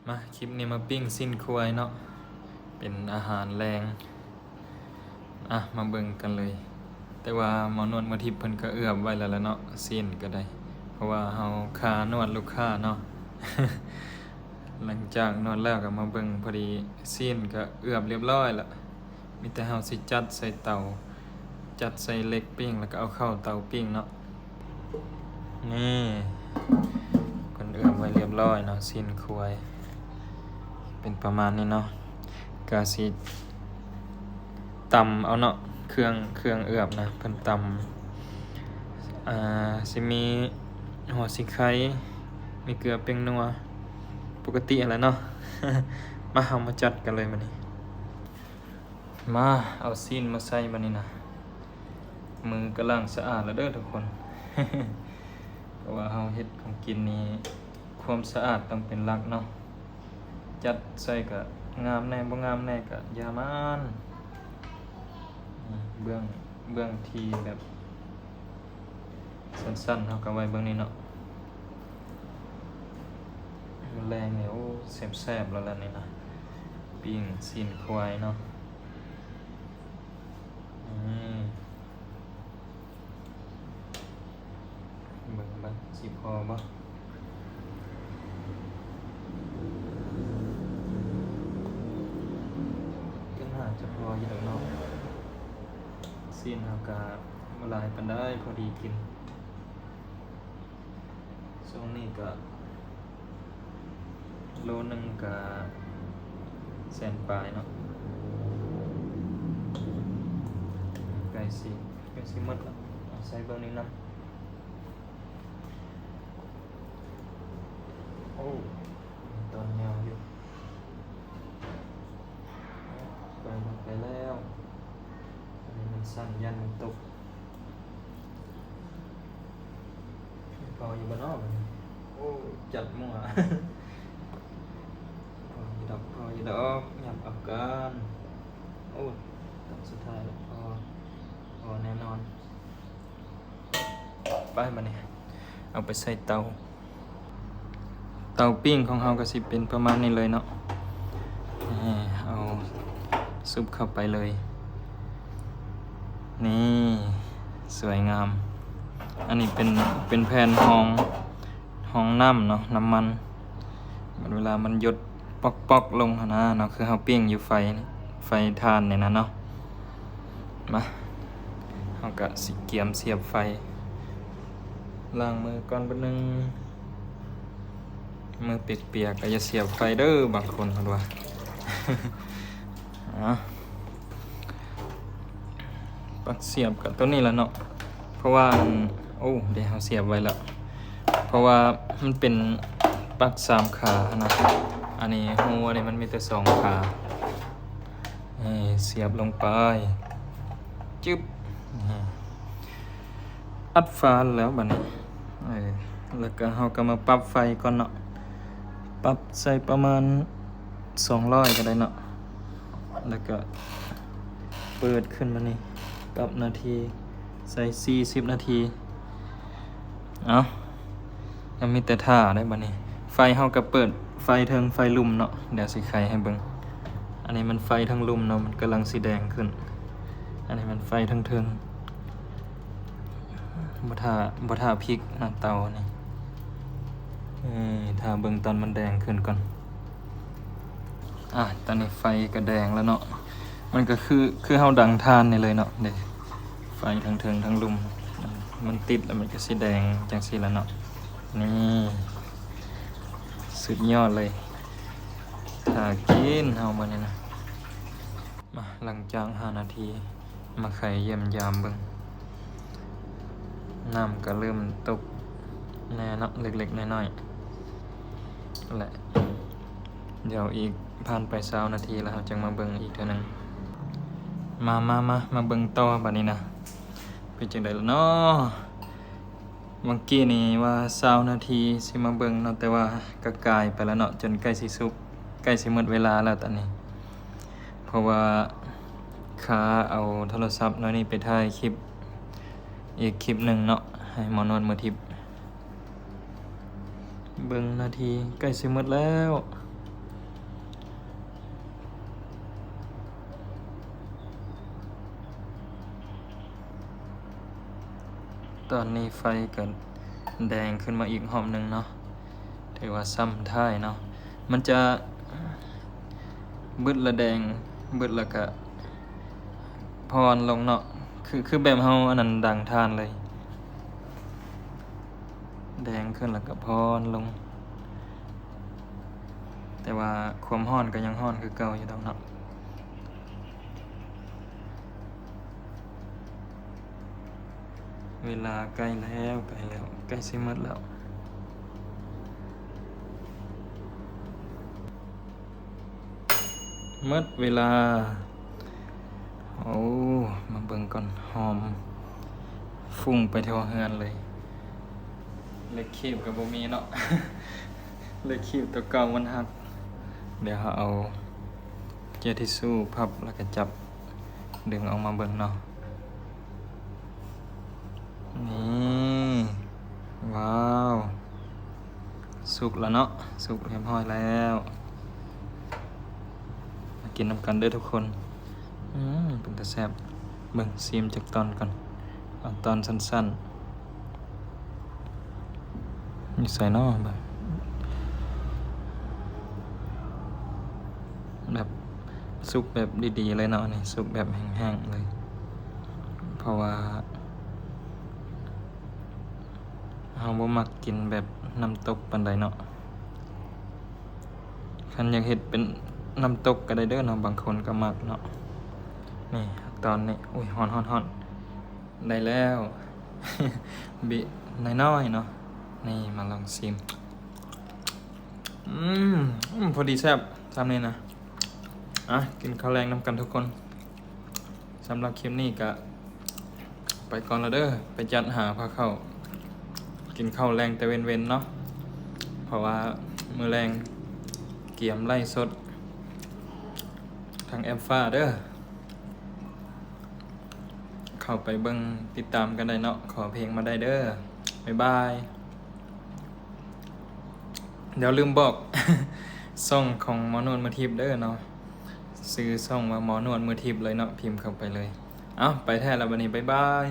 ມາ ຄລິບນີ້ມາປີ້ງຊີ້ນຄວາຍເນາະ ເປັນອາຫານແລງ. ອ່ະ ມາເບິ່ງກັນເລີຍ. ແຕ່ວ່າໝໍນວດໝໍທິບເພິ່ນກໍເອືອບໄວ້ແລ້ວລະເນາະ ຊີ້ນກໍໄດ້ ເພາະວ່າເຮົາຄານວດລູກຄ້າເນາະ. ຫຼັງຈາກນວດແລ້ວກໍມາເບິ່ງ ພໍດີຊີ້ນກໍເອືອບລຽບຮ້ອຍລະ. ມີແຕ່ເຮົາຊິຈັດໃສ່ເຕົາ ຈັດໃສ່ເຫຼັກປີ້ງ ແລ້ວກໍເອົາເຂົ້າເຕົາປີ້ງເນາະ. ນີ້ ເພິ່ນເອືອບໄວ້ລຽບຮ້ອຍເນາະ ຊີ້ນຄວາຍ ເປັນປະມານນີ້ເນາະ. ກະຊິຕຳເອົາເນາະ ເຄື່ອງ ເຄື່ອງເອືອບນະ ເພິ່ນຕຳ ອ່າ ຊິມີຫົວສີໄຄ ມີເກືອ ແປ້ງນົວ ປົກກະຕິຫັ້ນແຫຼະເນາະ. ມາ ເຮົາມາຈັດກັນເລີຍມື້ນີ້. ມາ ເອົາຊີ້ນມາໃສ່ບາດນີ້ນະ. ມືກໍລ້າງສະອາດແລ້ວເດີທຸກຄົນ ເພາະວ່າເຮົາເຮັດຂອງກິນນີ້ ຄວາມສະອາດຕ້ອງເປັນຫຼັກເນາະ. ຈັດໃສ່ກໍງາມແດ່ ບໍ່ງາມແດ່ກໍຢ່າມັນ. ເບື້ອງ ເບື້ອງທີ່ແບບ ສັ້ນໆ ເຮົາກໍໄວ້ເບື້ອງນີ້ເນາະ. ມື້ແລງນີ້ ໂອ້ ແຊບໆ ແລ້ວລະນີ້ນະ ປີ້ງຊີ້ນຄວາຍເນາະ. ອືມ ເບິ່ງ ເບິ່ງ ຊິພໍບໍ່? ກໍໜ້າຈະພໍຢູ່ດອກເນາະ. ຊີ້ນເຮົາກໍບໍ່ຫຼາຍປານໃດ ພໍດີກິນ. ຊ່ວງນີ້ກໍໂລໜຶ່ງກໍແສນປາຍເນາະ. ໃກ້ຊິ ໃກ້ຊິໝົດລະ ເອົາໃສ່ເບິ່ງນີ້ນຳ. ໂອ້ ມີຕອນຍາວຢູ່. ໄປ ໄປແລ້ວ ອັນນີ້ມັນສັ່ນ ຢ້ານມັນຕົກ. ພໍຢູ່ບໍ່ເນາະບາດນີ້? ໂອ້ ຈັດມົ້ວ. ພໍຢູ່ດອກ ພໍຢູ່ດອກ ຫຍັບເອົາກ່ອນ. ໂອ້ ຕອນສຸດທ້າຍລະ ພໍ ພໍແນ່ນອນ. ໄປ ບາດນີ້ເອົາໄປໃສ່ເຕົາ. ເຕົາປີ້ງຂອງເຮົາກໍຊິເປັນປະມານນີ້ເລີຍເນາະ. ນີ້ ເອົາຊຸບເຂົ້າໄປເລີຍ. ນີ້ ສວຍງາມ. ອັນນີ້ເປັນ ເປັນແຜ່ນຮອງ ຮອງນ້ຳເນາະ ນ້ຳມັນ. ບັດເວລາມັນຢົດ ປອກໆ ລົງຫັ້ນນະເນາະ ຄືເຮົາປີ້ງຢູ່ໄຟ ໄຟຖ່ານນີ້ນະເນາະ. ມາ ເຮົາກະຊິກຽມສຽບໄຟ. ລ້າງມືກ່ອນບາດໜຶ່ງ. ມືປຽກໆ ກໍຢ່າສຽບໄຟເດີ ບາງຄົນເພິ່ນວ່າ. ອ່າ ປັກສຽບກໍຕົວນີ້ລະເນາະ ເພາະວ່າ ອັນ ໂອ້ ເດ ເຮົາສຽບໄວ້ແລ້ວ ເພາະວ່າມັນເປັນປັກສາມຂາຫັ້ນນະ. ອັນນີ້ຮູອັນນີ້ມັນມີແຕ່ສອງຂາ. ນີ້ ສຽບລົງໄປ ຈຶບ ນີ້ ອັດຝາແລ້ວບາດນີ້. ເອີ ແລ້ວກໍເຮົາກໍມາປັບໄຟກ່ອນເນາະ ປັບໃສ່ປະມານສອງຮ້ອຍກໍໄດ້ເນາະ. ແລ້ວກໍເປີດຂຶ້ນມານີ້ ປັບນາທີໃສ່ສີ່ສິບນາທີ. ເອົ້າ ກໍມີແຕ່ຖ້າໄດ໋ບາດນີ້. ໄຟເຮົາກໍເປີດໄຟເທິງໄຟລຸ່ມເນາະ ດຽວຊິໄຂໃຫ້ເບິ່ງ. ອັນນີ້ມັນໄຟທາງລຸ່ມເນາະ ມັນກຳລັງຊິແດງຂຶ້ນ. ອັນນີ້ມັນໄຟທາງເທິງ. ບໍ່ຖ້າ ບໍ່ຖ້າພິກນະເຕົານີ້. ເອີ ຖ້າເບິ່ງຕອນມັນແດງຂຶ້ນກ່ອນ. ອ່າ ຕອນນີ້ໄຟກໍແດງແລ້ວເນາະ. ມັນກໍຄື ຄືເຮົາດັງຖ່ານນີ້ເລີຍເນາະ. ເດ້ ໄຟທັງເທິງທັງລຸ່ມ ມັນ ມັນຕິດແລ້ວມັນກໍຊິແດງຈັ່ງຊີ້ລະເນາະ. ນີ້ ສຸດຍອດເລີຍ. ຖ້າກິນເຮົາບາດນີ້ນະ. ມາ ຫຼັງຈາກຫ້ານາທີ ມາໄຂຢ້ຽມຢາມເບິ່ງ. ນ້ຳກໍເລີ່ມຕົກແນ່ເນາະ ເລັກໆ ນ້ອຍໆ ແລະ ດຽວອີກຜ່ານໄປຊາວນາທີ ແລ້ວເຮົາຈຶ່ງມາເບິ່ງອີກເທື່ອໜຶ່ງ. ມາ ມາ ມາ ມາເບິ່ງຕໍ່ບາດນີ້ນະ ເປັນຈັ່ງໃດລະເນາະ? ເມື່ອກີ້ນີ້ວ່າຊາວນາທີຊິມາເບິ່ງເນາະ ແຕ່ວ່າກໍກາຍໄປແລ້ວເນາະ ຈົນໃກ້ຊິສຸກ ໃກ້ຊິໝົດເວລາແລ້ວຕອນນີ້. ເພາະວ່າຄາເອົາໂທລະສັບໜ້ອຍນີ້ໄປຖ່າຍຄລິບອີກຄລິບໜຶ່ງເນາະ ໃຫ້ໝໍນວດມືທິບ. ເບິ່ງນາທີ ໃກ້ຊິໝົດແລ້ວ. ຕອນນີ້ໄຟກໍແດງຂຶ້ນມາອີກຮອບໜຶ່ງເນາະ ຖືວ່າຊ້ຳທ້າຍເນາະ. ມັນຈະບຶດລະແດງ ບຶດລະກະຜ່ອນລົງເນາະ ຄື ຄືແບບເຮົາອັນນັ້ນດັງຖ່ານເລີຍ ແດງຂຶ້ນລະກະຜ່ອນລົງ. ແຕ່ວ່າຄວາມຮ້ອນກໍຍັງຮ້ອນຄືເກົ່າຢູ່ດອກເນາະ. ເວລາໃກ້ແລ້ວ ໃກ້ແລ້ວ ໃກ້ຊິໝົດແລ້ວ ໝົດເວລາ. ໂອ້ ມາເບິ່ງກ່ອນ ຫອມຟຸ້ງໄປທົ່ວເຮືອນເລີຍ. ເຫຼັກຄີບກໍບໍ່ມີເນາະ ເຫຼັກຄີບຕົວເກົ່າມັນຫັກ. ດຽວເຮົາເອົາເຈ້ຍທິຊູພັບ ແລ້ວກໍຈັບ ດຶງອອກມາເບິ່ງເນາະ. ນີ້ ວ້າວ ສຸກແລ້ວເນາະ ສຸກຮຽບຮ້ອຍແລ້ວ. ມາກິນນຳກັນເດີທຸກຄົນ. ອືມ ເປັນຕາແຊບ. ເບິ່ງ ຊີມຈັກຕອນກ່ອນ ເອົາຕອນສັ້ນໆ. ຢູ່ໃສເນາະ ແບບ ສຸກແບບດີໆເລີຍເນາະ ອັນນີ້ສຸກແບບແຫ້ງໆເລີຍ ເພາະວ່າເຮົາບໍ່ມັກກິນແບບນ້ຳຕົກປານໃດເນາະ. ຄັນຢາກເຮັດເປັນນ້ຳຕົກກໍໄດ້ເດີເນາະ ບາງຄົນກໍມັກເນາະ. ນີ້ ຕອນນີ້ ອຸ້ຍ ຮ້ອນໆໆ ໄດ້ແລ້ວ ບິນ້ອຍໆເນາະ. ນີ້ ມາລອງຊີມ. ອືມ ອືມ ພໍດີແຊບ ຊ່ຳນີ້ນະ. ອ່ະ ກິນເຂົ້າແລງນຳກັນທຸກຄົນ. ສຳລັບຄລິບນີ້ກະໄປກ່ອນລະເດີ ໄປຈັດຫາພາເຂົ້າ ກິນເຂົ້າແລງແຕ່ເວັນໆເນາະ ເພາະວ່າມື້ແລງກຽມໄລຟ໌ສົດທາງແອັບຟ້າເດີ. ເຂົ້າໄປເບິ່ງຕິດຕາມກັນໄດ້ເນາະ ຂໍເພງມາໄດ້ເດີ. ບາຍບາຍ. ດຽວລືມບອກ ຊ່ອງຂອງໝໍນວດມືທິບເດີເນາະ ຊື່ຊ່ອງວ່າໝໍນວດມືທິບເລີຍເນາະ ພິມເຂົ້າໄປເລີຍ. ເອົ້າ ໄປແທ້ລະບັດນີ້ ບາຍບາຍ.